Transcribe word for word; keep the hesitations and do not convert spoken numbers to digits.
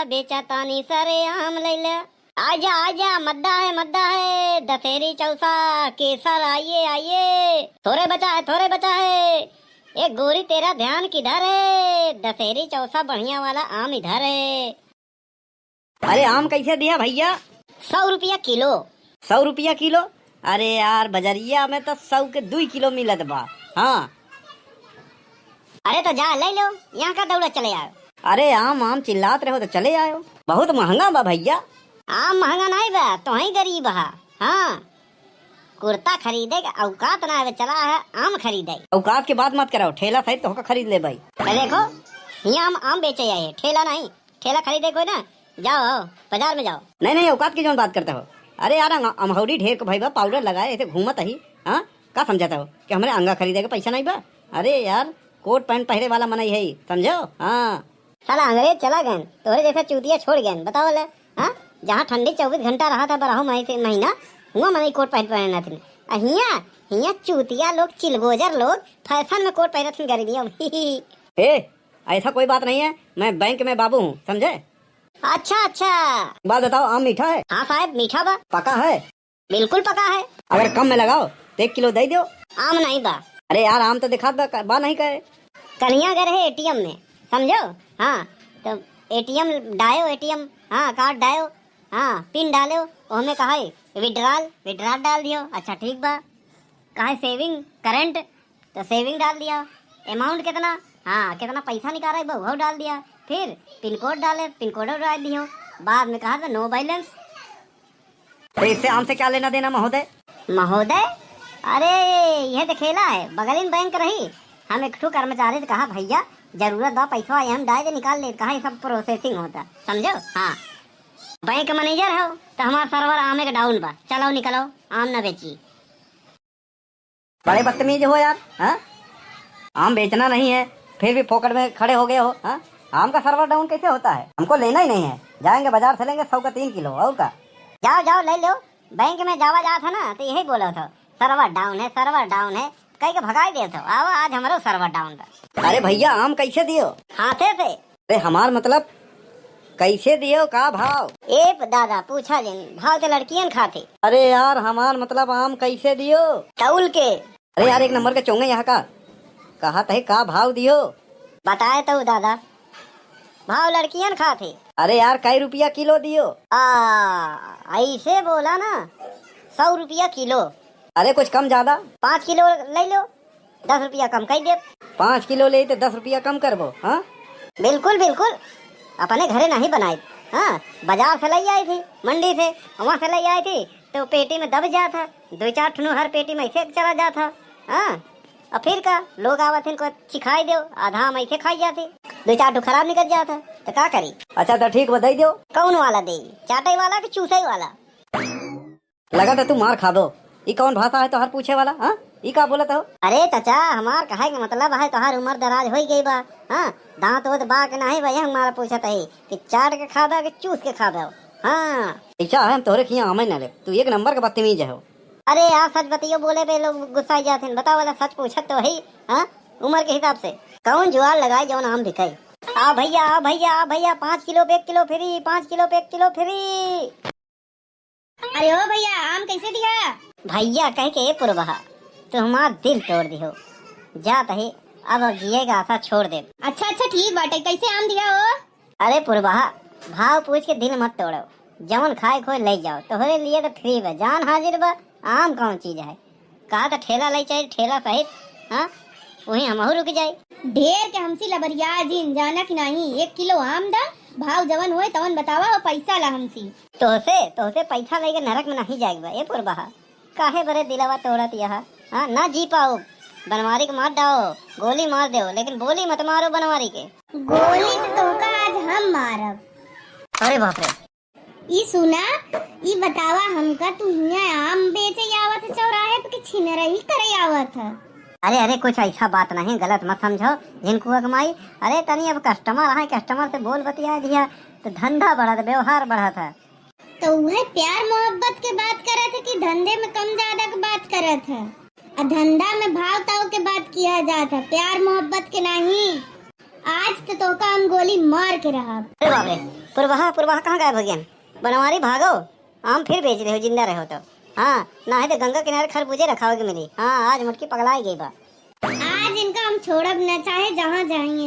बेचा तानी सरे आम लैला। आजा, आजा, मद्दा है, मद्दा है, दशहरी चौसा, केसर, आइए, आइए। थोड़े बचा है, थोड़े बचा है। ए गोरी, तेरा ध्यान किधर है? दशहरी चौसा बढ़िया वाला आम इधर है। अरे, आम कैसे दिया भैया? सौ रुपया किलो। सौ रुपया किलो? अरे यार, बजरिया में तो सौ के दुई किलो मिलत बा। हाँ। अरे तो जा, ले लो, यहाँ का दौड़ा चले आयो। अरे आम, आम चिल्लात रहो तो चले आयो। बहुत महंगा बा भैया। आम महंगा नहीं बा, तो ही गरीब हा। हाँ, कुर्ता खरीदे के औकात ना आवे, चला है आम खरीदे। औकात के बात मत करो, ठेला सहित तोहका खरीद ले भाई। ए देखो, हियाँ हम आम बेचे आए, ठेला नहीं। ठेला खरीदे कोई ना, जाओ, आओ, बाजार में जाओ। नहीं, नहीं, औकात की जौन बात करते हो। अरे यार, अम-, अमहौड़ी ढेर के भाई बा, पाउडर लगाए, ऐसे घूमत ही, हाँ? का समझत हो कि हमरे अंगा खरीदे के पैसा नहीं बा? अरे यार, कोट पैंट पहरे वाला मनई है, समझो? हाँ। साला अंग्रेज चला गए, तोहरे जैसा चूतिया छोड़ गए, बताओ ले, हाँ? जहाँ ठंडी चउबीस घंटा रहा था बारहो मही-, महीना, हुआँ मनई कोट पैंट पहने ना थे। आ हियाँ, हियाँ चूतिया लोग, चिलगोजर लोग फैशन में कोट पहनत हैं गर्मियों में। ए, ऐसा कोई बात नहीं है, मैं बैंक में बाबू हूँ, समझे? अच्छा, अच्छा। बात बताओ, आम मीठा है? हाँ साहब, मीठा बा। पका है? बिल्कुल पका है। अगर कम में लगाओ तो एक किलो दे दो। आम नहीं बा। अरे यार, आम तो दिखात बा, बा नहीं कहे। कलिया अगर है एटीएम में, समझो? हाँ, तो एटीएम डायो, एटीएम, हाँ, कार्ड डायो, हाँ, पिन डालो, ओहमे कहा है विड्रॉल, विड्रॉल डाल दियो। अच्छा, ठीक बा। कहा है सेविंग, करंट, तो सेविंग डाल दिया। अमाउंट कितना, हाँ, कितना पैसा निकाला है, वो डाल दिया। फिर पिन कोड डाले, पिन कोड डाल दियो। बाद में कहा था नो बैलेंस। तो इससे आम से क्या लेना देना महोदय? महोदय, अरे, यह तो खेला है, बगलिन बैंक रही। हम एक ठो कर्मचारी से कहा, "भैया, जरूरत बा पैसा, ये हम डाल दे, निकाल ले।" कहा, "ये सब प्रोसेसिंग होता, समझो?" हाँ, बैंक मैनेजर हो तो हमारा सर्वर आमे के डाउन बा, चलो निकलो, आम ना बेची। बड़े बदतमीज हो यार, हाँ? आम बेचना नहीं है, फिर भी फोकट में खड़े हो गए हो, हाँ? आम का सर्वर डाउन कैसे होता है? हमको लेना ही नहीं है, जाएंगे बाजार से लेंगे सौ का तीन किलो, और का? जाओ, जाओ, ले लो। बैंक में जावा जात है ना, तो यही बोलो थो, "सर्वर डाउन है, सर्वर डाउन है," कह के भगाई देत हो। आओ, आज हमरो सर्वर डाउन बा। अरे भैया, आम कैसे दियो? हाथे से। अरे हमार मतलब, कैसे दियो, का भाव? ए प-, दादा, पूछा जिन, भाव तो लड़कियन खाते। अरे यार, हमार मतलब आम कैसे दियो? तौल के। अरे यार, एक नंबर के चोंगे यहाँ का, कहा तही का भाव दियो? बताए तो दादा, भाव लड़कियन खाते। अरे यार, कई रुपया किलो दियो? आ, ऐसे बोला ना, सौ रुपया किलो। अरे कुछ कम ज्यादा? पाँच किलो ले लो, दस रुपया कम कर दे। पाँच किलो ले तो दस रुपया कम करबो, हाँ? बिल्कुल, बिल्कुल, अपने घरे नहीं बनाए। हाँ, बाजार से ले आई थी, मंडी से, वहाँ से ले आई थी, तो पेटी में दब जात है, दो चार ठुनु हर पेटी में ऐसे चला जात है। हाँ, और फिर का, लोग आवत हैं, को चिखाई दो, आधा हम ऐसे खाई जाते, दो चार ठो खराब निकल जात है, तो का करी? अच्छा, तो ठीक बा, दे दो। कौन वाला दे, चाटे वाला कि चूसे वाला? लगा था तू मार खाबो। ई कौन भाषा है तोहार पूछे वाला, हाँ? ई का बोलत हो? अरे चाचा, हमार कहे के मतलब है, तोहार उम्र दराज होई गई बा, हाँ? दांत ओत बा के नाही बा, ये हमारा पूछत है कि चाट के खाबे कि चूस के खाबे, हाँ? ऐसा है, हम तोहरे खिया आमे ना ले, तू एक नंबर के बदतमीज हो। अरे यार, सच बतियो बोले पे लोग गुस्सा जाते हैं, बताओ वाला सच पूछत तो है, हाँ? उम्र के हिसाब से कौन जुआर लगाए जौन आम बिकाई? आ भैया, आ भैया, आ भैया, पाँच किलो पे एक किलो फ्री, पाँच किलो पे एक किलो फ्री। अरे ओ भैया, आम कैसे दिया? भैया कह के ए पुरबहा, तू हमार दिल तोड़ दिहो। जात ही अब जिए का आशा छोड़ दे। अच्छा, अच्छा, ठीक बाटे, कैसे आम दिया हो? अरे पुरबहा, भाव पूछ के दिल मत तोड़ो, जवन खाए खोए ले जाओ, तोहरे लिए तो फ्री बा, जान हाजिर बा, आम कौन चीज है? कहा तो ठेला ले चाहिए, ठेला सहित, हाँ, वहीं हमहू रुक जाए। ढेर के हमसी लबरिया जिन, जाना कि नहीं, एक किलो आम दा, भाव जवन होए तवन बतावा और पैसा ला हमसी। तोहसे, तोहसे पैसा लेके नरक में नहीं जाएगा ए पुरबहा, काहे बरे दिलवा तोड़त यह, हाँ, ना जी पाओ, बनवारी के मार डाओ, गोली मार दो, लेकिन बोली मत मारो बनवारी के। गोली तो तोहका आज हम मारब। अरे बाप रे, ई सुना, ई बतावा हमका, तू हियां आम बेचे आवत है चौराहे पे कि छिनरही करे आवत है? अरे, अरे, कुछ ऐसा बात नहीं, गलत मत समझो झिनकुआ के माई। अरे, तनी अब कस्टमर आए, कस्टमर से बोल बतिया दिया, तो धंधा बढ़त, व्यवहार बढ़त है। तो उहे प्यार मोहब्बत के बात करत है कि धंधे में कम ज्यादा के बात करत है? आ धंधा में भाव ताव के बात किया जात है, प्यार मोहब्बत के नहीं। आज तो तोहका हम गोली मार के रहब। अरे बाप रे, पुरवाहा, पुरवाहा कहाँ गायब हो गया? बनवारी भागो, आम फिर बेच रहे हो, जिंदा रहे हो तो। हाँ, ना है तो गंगा किनारे खरबूजे रखावे के मिली। हाँ, आज मोटकी पगलाई गई बा। आज इनका हम छोड़ब न, चाहे जहाँ जाइए।